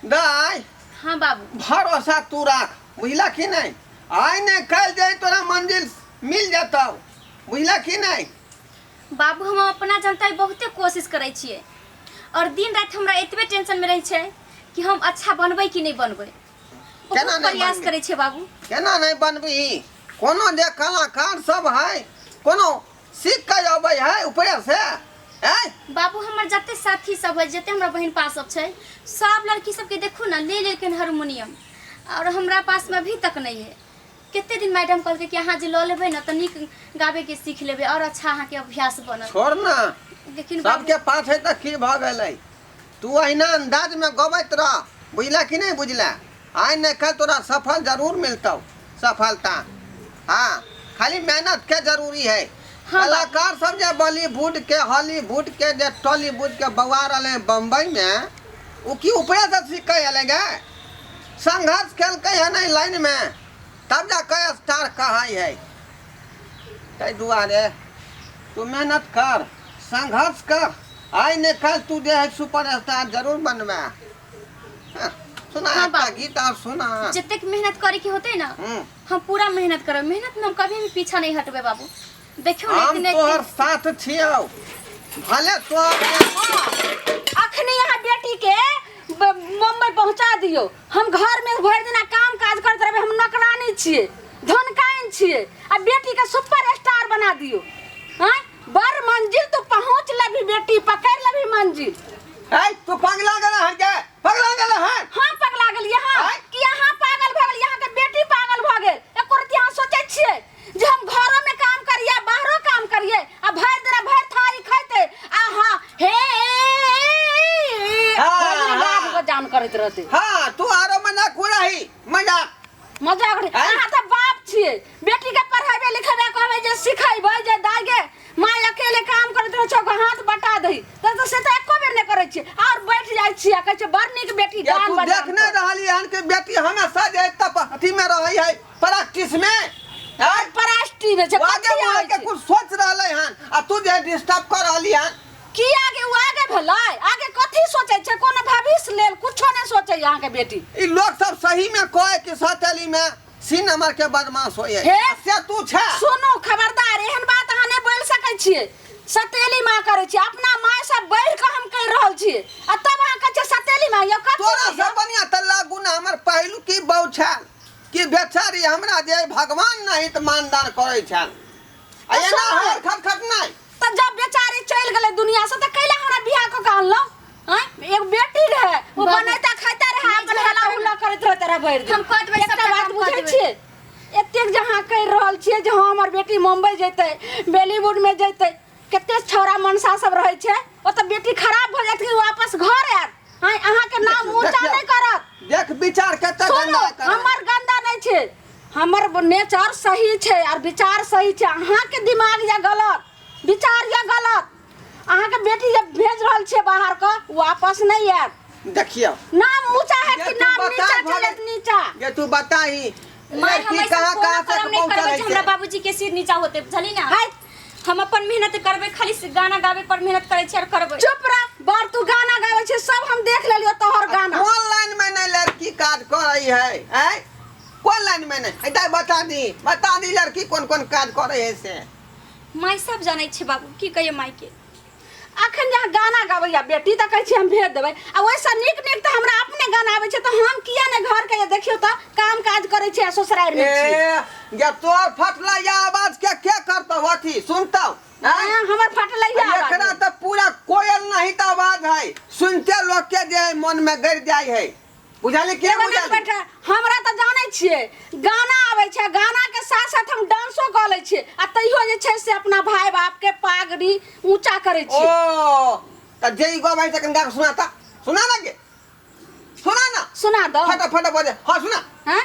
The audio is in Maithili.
दाय हाँ बाबू भरोसा तू राख बुझला कि नहीं आइ नहीं कल जाए तोरा मंजिल मिल जतौ बुझला कि नहीं बाबू हम अपना जनता बहुते कोशिश करै छियै और दिन राति हमरा एतबे टेंशन में रहै छै कि हम अच्छा बनबै कि नहि बनबै केना बहुत नहि प्रयास बनबै? करै छियै बाबू केना नहीं बनबही कोनो जे कलाकार सब है कोनो सीख के अबै है ऊपरे से आँय बाबू हमर जते साथी सब है जते हमरा बहिन पा सब छै सब लड़की सबके देखू ना ले लेलखिन हारमोनियम और हमरा पास में अभी तक नहीं है कते दिन मैडम कहलकै कि अहाँ जे लऽ लेबै ने तऽ नीक गाबैके सीख लेबै और अच्छा अहाँके अभ्यास बनत छोड़ ना लेकिन बाबू सबके पास है तऽ की भऽ गेलै तू अहिना अंदाजमे गबैत रह बुझला कि नहि बुझला आइ नहि काल्हि तोरा सफल जरूर मिलतौ सफलता हाँ खाली मेहनत के जरूरी है हाँ बाबू। कलाकार सब जे बॉलीवुड के हॉलीवुड के जे टॉलीवुड के बौआ रहले हैं बम्बई में ओ की ऊपरे से सीख के अयलै गे संघर्ष केलकै है नहीं लाइन में तब जा के स्टार कहाई है ताहि दुआरे तू मेहनत कर संघर्ष कर आइ ने कल तू जे है सुपर स्टार जरूर बनबे हाँ, सुना हाँ, एकटा बाबू। गीत आर सुना जतेक मेहनत करे के होते ना हम पूरा मेहनत करब मेहनत में हम कभी भी पीछा नहीं हटबे बाबू देखियो ना हम इतने तोहर साथ छियौ भले तोहर अखनी यहाँ बेटी के मुंबई पहुंचा दियो हम घर में भरि दिना काम काज करैत रहबै हम नौकरानी छियै धनकाइन छियै आ बेटी के सुपर स्टार बना दियो आँय बड़ मंजिल तू पहुंच लेबही बेटी पकड़ लेबही मंजिल ऐ तू पगला गेल हन के पगला गेल हन हम पगला गेलियै हँ आँय? कि अहाँ पागल भऽ गेलियै अहाँके बेटी पागल भऽ गेल एको रत्ती अहाँ सोचै छियै जे हम घरो में काम करिए बाहरो काम करिए आ भरि दिना भरि थारी खैते आ हाँ हे हाँ, भरि दिना हाँ। गाब के जान करैत रहते हाँ तू आरो मजाक उड़ाही मजाक मजाक उड़े- आँय? अहाँ तऽ बाप छियै बेटी के पढ़ेबै लिखेबै कहबै जे सिखेबै जे दाइ गे माय अकेले काम करैत रहै छौ हाथ बटा दही तऽ तऽ से तऽ एको बेर नहि करै छियै आओर बैठ जाइ छियै आ कहै छियै बड़ नीक बेटी या गान तू बजान देख नहीं रहली हन कि बेटी हमेशा जे तब अथी में रहै है प्रैक्टिस में आँय? पराष्टी में छै वो आगे कथी बढ़ आबै के छै? कुछ सोच रहले हन आ तू जे डिस्टर्ब कर रहली हन की आगे ओ आगे भेलै आगे कथी सोचै छै कोनो भविष्य लेल कुछो नहि सोचै अहाँके बेटी ई लोग सब सही में कहे कि सतेली में सी नंबर के बदमाश होय है हे? से तू छे सुनू खबरदार एहन बात अहाँ नहि बोलि सकै छियै सतेली माँ करै छियै अपना माय से बढ़ि कऽ हम कहि रहल छियै आ तब अहाँ कहै छियै सतेली माँ यौ कथी तोरा यौ? से बढ़िया त लागू ना हमर पहलू की बहु छल कि बेचारी हमरा जे भगवान नहीं त मानदान करै छल आ तऽ एना सुनू। हमर खटखट नहीं तऽ जब बेचारी चलि गेलै दुनिया से तऽ कैला हमरा बियाह कऽ के अनलहुँ आँय एगो बेटी रहे ओ बाबू। बनैता खाइता रहे नहि अपन झगड़ा हला करब। हुला करैत रहते रहे भरि दिन हम कऽ देबै, एकटा सबटा बात काम कऽ बुझै देबै। छियै एतेक जे अहाँ कहि रहल छियै जे हँ हमर बेटी मुम्बई जेतै बॉलीवुड में जेतै कते छौड़ा मनसा सब रहै छै ओतऽ बेटी खराब भऽ जायत कि वापस घर आयत आँय अहाँके नाम देखियौ, ऊँचा देखियौ। नहि करत देख विचार कते सुनू गंदा कर हमर गंदा नहि छै हमर नेचर सही छै और विचार सही छै अहाँके दिमाग या गलत विचार या गलत अहाँके बेटी जे भेज रहल छै बाहर के वापस नहि आयत देखियौ नाम ऊँचा हैत जे कि तू नाम बता नीचा भले- चलत नीचा जे तू बताही माय हम लड़की ऐसा कहाँ कोनो कहाँ तक कर्म नहीं पहुँचल करबै है जे हमरा से? बाबूजी के सिर नीचा होते बुझली ना है हम अपन मेहनत करबै खाली से गाना गाबै पर मेहनत करै छी और करबै चुप रह बड़ तू गाना गाबै छै सब हम देख लेलियो तोहर गाना कोन लाइन में नहीं लड़की काज करे है हैं कोन लाइन में नहीं ऐ बता दी बता दी लड़की कोन कोन काज करे है से माय सब जानै छै बाबू की कहिए माय के अखन जहाँ गाना गाबैया बेटी तऽ कहै छी हम भेज देबै आ ओहिसँ नीक नीक तऽ हमरा अपने गाना आबै छै तऽ हम किया नहि घरके जे देखियौ तऽ काम काज करै छी आ ससुरारिमे छी ए या तोर फटला या आवाज के के करतौ अथी सुनतौ हैं? आँ, हमर फटलैया आवाज। एकरा तऽ पूरा कोयल नहीं तऽ आवाज है सुनते लोग के जे है मन में गड़ जाय है बुझाली के एगो बुझाली बेटा हमरा तऽ जानै छियै गाना आबै छै गाना के साथ साथ हम डांसो कऽ लै छियै आ तैयो जे छै से अपना भाय बाप के पागड़ी ऊँचा करै ओ छियै तऽ जे ई गबै छै कनि गा के सुना तऽ सुना ना गे सुना ना सुना दो फटाफट बजे हाँ सुना हाँ?